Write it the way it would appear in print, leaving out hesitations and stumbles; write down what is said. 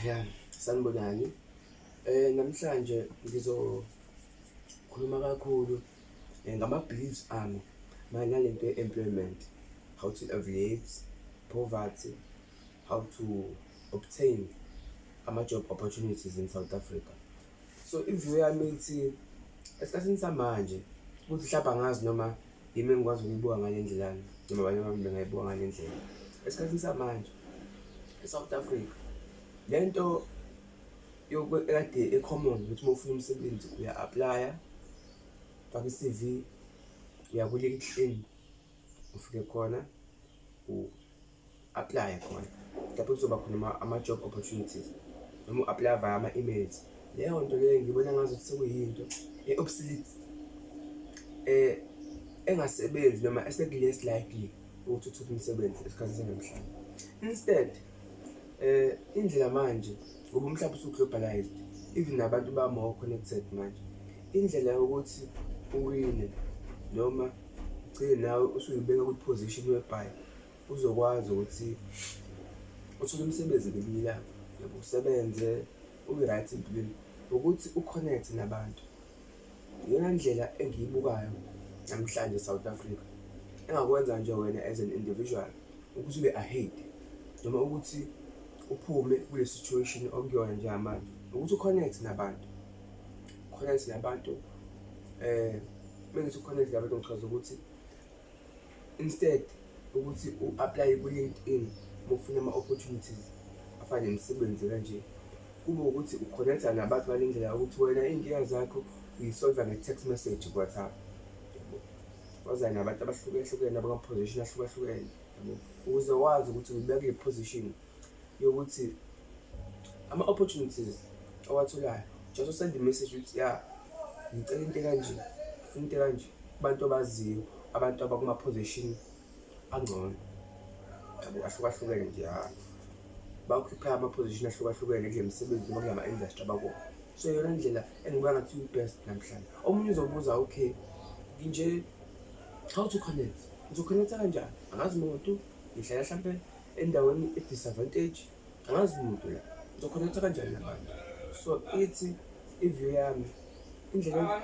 Ya, sanibonani. Namhlanje ngizokhuluma kakhulu ngama-beliefs ami mayelana nalento ye-employment, how to alleviate poverty, how to obtain ama-job opportunities in South Africa. So i-view yami ithi esikhathini samanje ukuthi mhlawumbe angazi noma yimi engikwazi ukuyibuka ngale ndlela noma abanye abantu bengayibuka ngale ndlela. Esikhathini samanje e-South Africa le nto ekade e-common ukuthi uma ufuna umsebenzi uya-apply-a, ufake i-CV, uya ku-LinkedIn, ufike khona u-apply-e khona lapho kuzoba khona ama-job opportunities noma u-apply-a via ama-emails. Leyo nto leyo ngibona ngazuthi sekuyinto e-obsolete, engasebenzi noma eseku-less likely ukuthi uthole umsebenzi esikhathini sanamhlanje. Instead, indlela manje ngoba umhlaba usu-globalised, even nabantu ba-more connected manje, indlela yokuthi uwine noma ugcine nawe usuyibeka kwi-position whereby uzokwazi ukuthi uthole umsebenzi ngelinye ilanga, yabo, usebenze ube right empilweni, ukuthi u-connect-e nabantu. Iyona ndlela engiyibukayo namhlanje e-South Africa engakwenza nje wena as an individual ukuthi ube ahead noma ukuthi uphume kule situation okuyona njengamanje, ukuthi u-connect-e nabantu, u-connect-e nabantu. Uma ngithi u-connect-e nabantu, ngichaza ukuthi instead ukuthi u-apply-e ku-LinkedIn uma ufuna ama-opportunities afana nemisebenzi kanje, kube ukuthi u-connect-a nabantu ngale ndlela yokuthi wena iy'nkinga zakho uyi-solve-a nge-text message ku-WhatsApp, yabo. Wazane nabantu abahlukahlukene abakuma-position ahlukahlukene, yabo, ukuze wazi ukuthi uyibeka kule position yokuthi ama-opportunities owatholayo just usende i-message ukuthi, ya, ngicela into ekanje, ngifuna into ekanje kubantu obaziyo, abantu abakuma-position angcono, yabo, ahlukahlukene nje, ya, ba-occupy ama-position ahlukahlukene kule misebenzi noma kulama industry abakuwona. So iyona ndlela engibona ngathi i-best namhlanje. Omunye uzobuza, okay, nje how to connect, ngizo-connect-a kanjani? Angazi muntu, ngihlala hlampe endaweni e-disadvantage, angazi muntu la, ngizo-connect-a kanjani nabantu? So ithi i-view yami indlela